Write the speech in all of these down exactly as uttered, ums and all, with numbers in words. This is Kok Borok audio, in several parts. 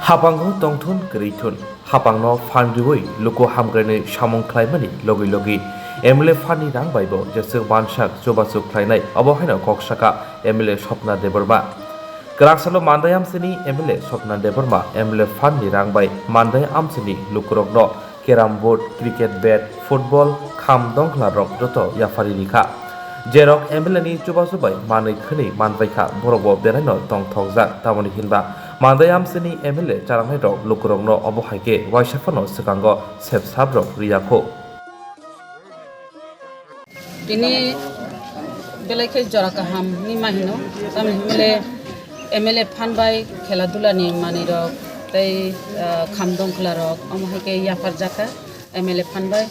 Hapango tongthun kwrwithun, hapangno phan riwi luku hamkrainwi samung khlaimani logi logi M L A phanni rang baibo jeswk bansak chubachu khlainai, obo haino kok saka M L A Swapna Debbarma. Kwraksalo Mandai amchini M L A Swapna Debbarma M L A phanni rang bai Mandai amchini lukurokno carrom board, cricket bat, football, kham dongkhlarok joto yaphari rikha. Jerok M L A ni chubachu bai manwi khwnwi manbaikha, borokbo belaino tongthokjak. Tamoni hinba Mandai amchini M L A charangnairok lukurokno obo hai khe waisa phano swkango sepsaprok riyakho. Tini belai khe jora kaham ni ma hino, tamni hwnle M L A phan bai khela dula ni manwi rok tei, ah, kham dongkhla rok omo hai khe yapharjak kha M L A phan bai.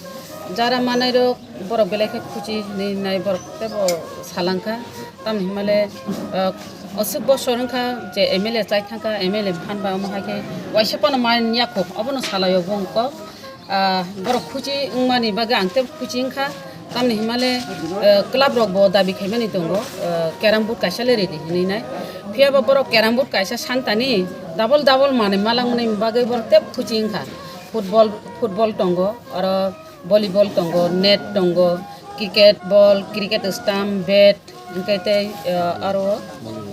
Jara manai rok borok belai khe khuchi hinwi nai borok tebo salang kha, tamni hwnle, ah, aswk bosor wng kha je M L A chai thang kha, M L A phan bai omo hai khe waisa phano man yakho, obono salai o bo wng kok. Ah, borok khuchi wngmani bagwi ang tei khuchi wngkha, tamni hwnmale, eh, club rok bo dabi khaimani tongo, eh, carrom board kaisa le ridi hinwi nai. Phiya ba borok carrom board kaisa santani double double manwi malangmani bagwi borok tei khuchi wngkha. Football, football tongo, oro volleyball tongo, net tongo, cricket ball, cricket stump, bat, hwnkhe tei, eh, aro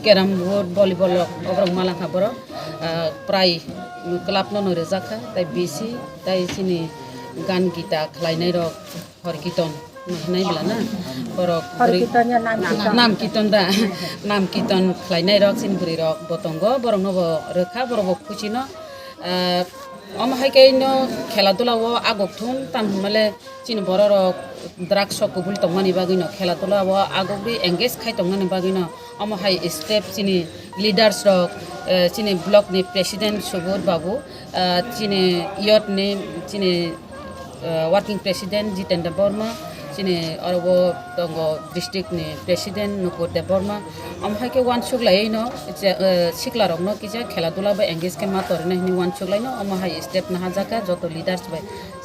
carrom board, volleyball rok oborok malangkha borok, eh, prai club no no rijak kha, tei bisi tei chini gan gita khlainai rok, hor kiton hinai bwla na, borok Hor bwrwi kiton ya nam kiton. Nam kiton da, nam kiton khlainai rok chini bwrwi rok bo tongo, borok no bo rwkha, borok bo khuchi no, eh, omo hai khe no khela dula o agok thun tam hinmale chini borok rok drugs o kubul tongmani bagwi no khela dula o agok ri engage khai tongmani bagwi no omo hai step chini leaders rok, eh, chini block ni president Subodh babu, eh, chini youth ni chini, eh, working president Jitendra Borma, chini oro o tongo district ni president Nukur Debbarma. Omo hai khe uansuk laiwi no je, eh, sikla rok no kisa khela dula bai engage khe ma torina hinwi uansuk lai no omo hai step naha jaka joto leaders bai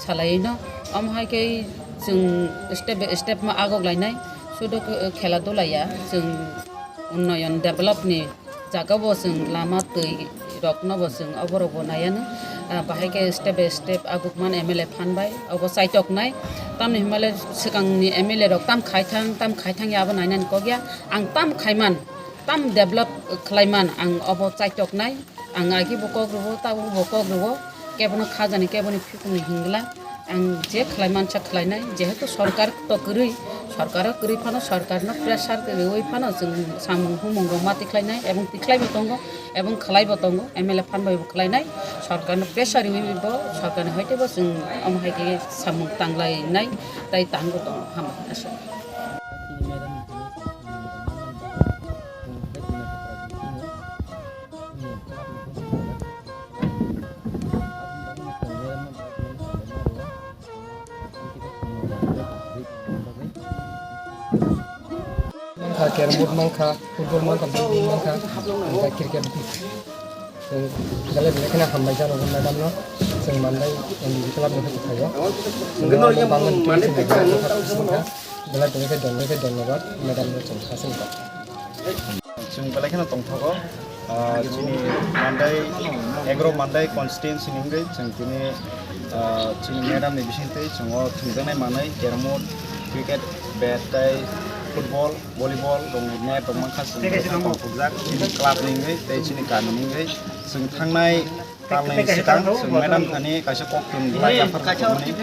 salaiwi no omo hai khe chwng step by step ma agok lainai. Sudo khe, eh, khela dula ya, chwng unnoyon develop ni jaga bo chwng lama twi rok no bo chwng oborok bo naiya no, ah, bahai khe step by step aguk man M L A phan bai obo chaitok nai. Tamni hwnmale swkang ni M L A rok tam khai thang, tam khai thang ya abo nainani kok ya. Ang tam khai man, tam develop khlai man ang obo chaitok nai. Ang agi bo kok rwo, tabuk bo kok rwo, kebono khajani, keboni phikungni hingla. Ang je khlai mansa khlainai, jehetu sorkar to kwrwi, sorkar o kwrwi phano sorkar no pressure kwrwi phano chwng samung humung rok ma tikhlainai, ebong tikhlai bo tongo, ebong khlai bo tongo, M L A phan bai bo khlainai, sorkar no pressure rwi bo, sorkar ni hoite bo chwng omo hai khe samung tanglainai, tai tang bo tongo, hambai aswk. Mankha, carrom board mankha, football mankha, volleyball mankha, hingkhe cricket. Chwng belai belai kheno hambai jano madam no, chwng Mandai N D B club ni hai thaio. Belai belai khe don-, belai belai khe don-, belai khe dhonnobad madam no chwng aswk. Chwng belai kheno tongthogo, ah, chini Mandai, Egro Mandai constituency ni wngwi chwng tini, ah, chini madam ni bisingtwi chwng o thwngjaknai manwi carrom board, cricket, bat tei football, volleyball rok ni net rok mankha, chwng belai kheno tongthokjak chini club ni wngwi tei chini kami ni wngwi. Chwng thangnai talni swkang chwng madam thani kaisa koktwmwi yaphar tongmani,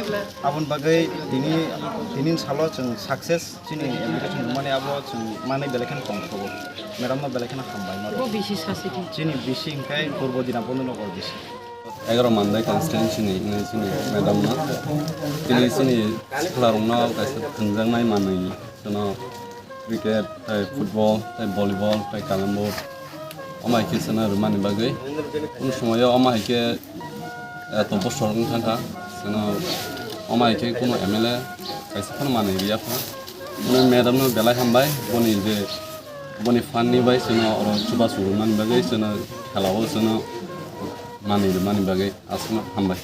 aboni bagwi tini, tini salo chwng success. Chini application rwmani abo chwng manwi belai kheno tongthogo. Madam no belai kheno hambai maro. Bo bisi sasi di. Chini bisi hwnkhe Purbo Dinapur ni nokol bisi. Egaro Mandai constituency ni hwnwi chini madam no. Tini chini sikla rok no kaisa thwngjaknai manwi, chwngno cricket, tei football, tei volleyball, tei carrom board. Omo hai khe chwngno rwmani bagwi. Kunu somoyo omo hai khe, eh, to bosor wng thang kha. Chwngno omo hai khe kunu M L A kaisa phano manwi riya kha. Bini madam no belai hambai, boni je, boni fund ni bai chwngno oro chubachu rwmani bagwi, chwngno khelao chwngno manwi rwmani bagwi aswkno hambai.